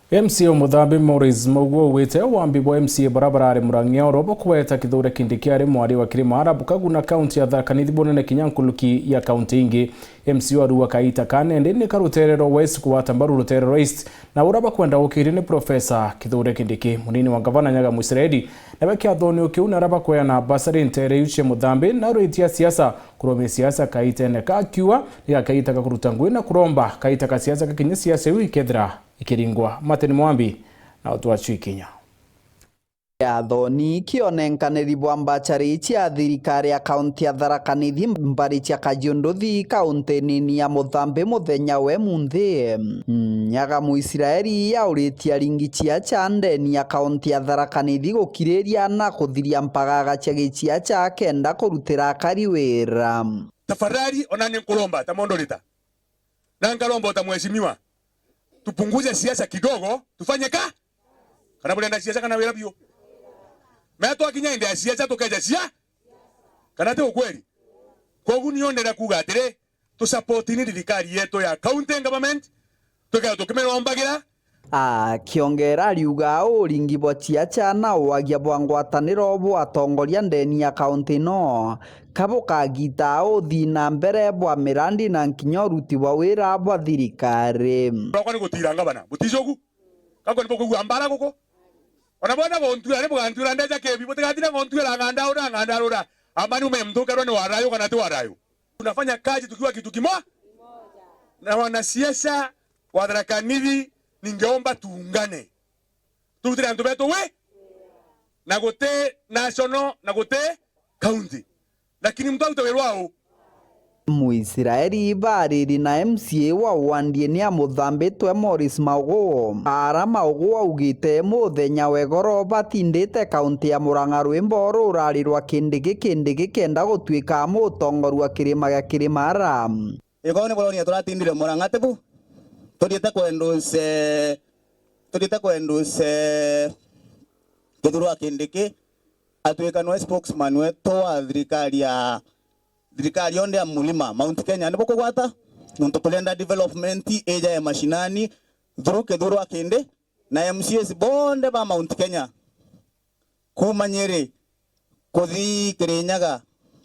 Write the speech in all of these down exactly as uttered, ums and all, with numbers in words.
M C A o Muthambi Maurice Maugwa augite wambi bwa M C A bara barari Murang'a oro bukugweta Kithure Kindiki ari mwari wa Kirima Arab kaguna kaunti ya Tharaka Nithi bunene kinya nkuruki ya kaunti ingi. M C A arua kaita ka nende ni ka Ruteere rwa West kugwata mbaru Ruteere rwa East, na ura bakwenda gukiria ni Professor Kithure Kindiki. Munini wa ngavana Nyaga Mwisraeli nawe kiathoni o kiu nara bakweana basari ntere iu cia Muthambi na rwitia siasa kuromia siasa kaitene ka kiua ni gakaita ka kuruta ngui na kuromba kaita ka siasa gakinye siasa iu ikethira ikiringwa. Martin Mwambi na utwachu ikinya. Kiathoni kionenkaniri bwa mbachari cia thirikari ya kaunti ya Tharaka Nithi mbari cia Kajiunduthi kaunti nini ya Muthambi muthenya we munthi. Nyaga Muisraeli yauritie aringi ciacha ndeni ya kaunti ya Tharaka Nithi gukiriria na kuthiria mpagaga cia giciacha akenda kurutira akari wira. Tafadhali, ona ni nkuromba ta moderator. Na nkaromba uta mheshimiwa, tupunguze siasa kidogo, tufanye ka? Kana burenda siasa kana wira biu? Me twakinya indi ya siasa tukeja cia? Kana ti ukweli? Kogu nio ndenda kuuga atiri, tusupportini thirikari yetu ya county government, tukethira tukimirombagira. Akiongera ariuga uringi bwa ciaca na uagia bwa ngwataniro bwa atongoria ndeni ya kaunti ino, ka bukagita uthii na mbere bwa mirandi na nkinya uruti bwa wira bwa thirikari. Bakwa ni gutira ngavana, buticoku? Gakwa ni bukwigua mbara guku? Ona bwenda guntuira, ni bugantuira ndeja kibi, butigatire guntuira ng'andaura, ng'andaura. Amani ume mthukerwa ni warayo kana ti warayo. Tunafanya kazi tukiwa kitu kimoja. Na wanasiasa wa Tharaka Nithi, ningeomba tuungane. Turutire antu betu wi, na guti national, na guti county. Lakini mtu arute wira wao. Muisraeli bariri na M C A wa wandi ni amuthambitwe Morris Maugu. Ara Maugu augite muthenya wa igoro batindite kaunti ya Murang'a rwimbo rurari rwa Kindiki, Kindiki kenda gutuika mutongoru wa kirima gia Kirimara. Igoro ni buronia turatindire Murang'a tibu? Turiite kwenduse, turiite kwenduse Kithure wa Kindiki atuika nwe spokesman wetu wa thirikari ya, thirikari yonthe ya mulima, Mount Kenya. Ni bukugwata? Nontu turenda development ija ya mashinani through Kithure wa Kindi na M C As bonthe ba Mount Kenya. Kuuma Nyeri, kuthi Kirinyaga,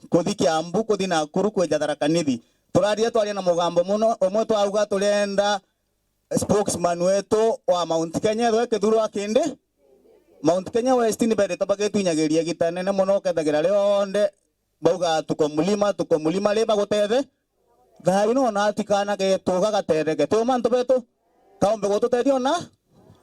kuthi Kiambu, kuthi Nakuru, kwija Tharaka Nithi. Turarire twaria na mugambo muno, umwe twauga turenda spokesman wetu wa Mount Kenya ethwe Kithure wa Kindi. Mount Kenya West ni bendete bagitwinyagiria igita nene muno, ukethagira rionthe bauga, "Tuko mlima, tuko mlima," ri bagutethe? Thaa ino ona ati kaana getu gagatetheke. Ti o mantu betu? Kaumbe gututethia ona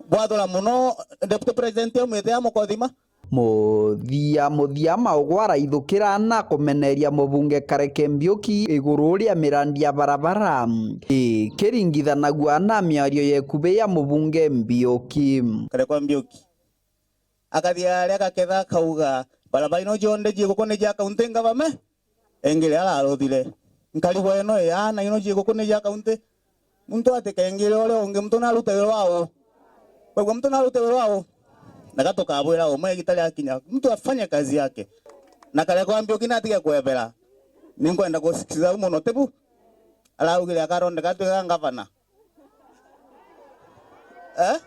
bwathura muno Deputy President aumite amukothima. Muthia, muthia Maugu araithukira na kumeneria mubunge Kareke Mbiuki iguru ria mirandi ya barabara ikiringithanagua na miario ya ikubi ya mubunge Mbiuki. Kareke Mbiuki akathi aria agaketha akauga, "Barabara ino cionthe cii guku ni cia county government." Engire araruthire. Nkarigwa ino iana ino cii guku ni cia county. Muntu atikengire uria ungi, muntu narute wira wa u? Kwegua muntu narute wira wa u? Na gatukabwira umwe igita riakinya, mtu afanye kazi yake. Na Kareke Mbiuki natige kwebera. Ninkwenda gusikiza u muno tibu. Araugire akarondeka atwika ngavana. Eh?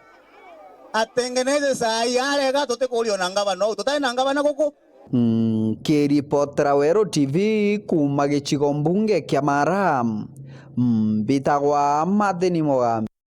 Atengeneze saa hii, arega, tutikuria na ngavana uu. Tutai na ngavana guku. Nkiripotera Weru T V kuuma gicigo mbunge kia Mara, mbitagwa Martin Mugambi.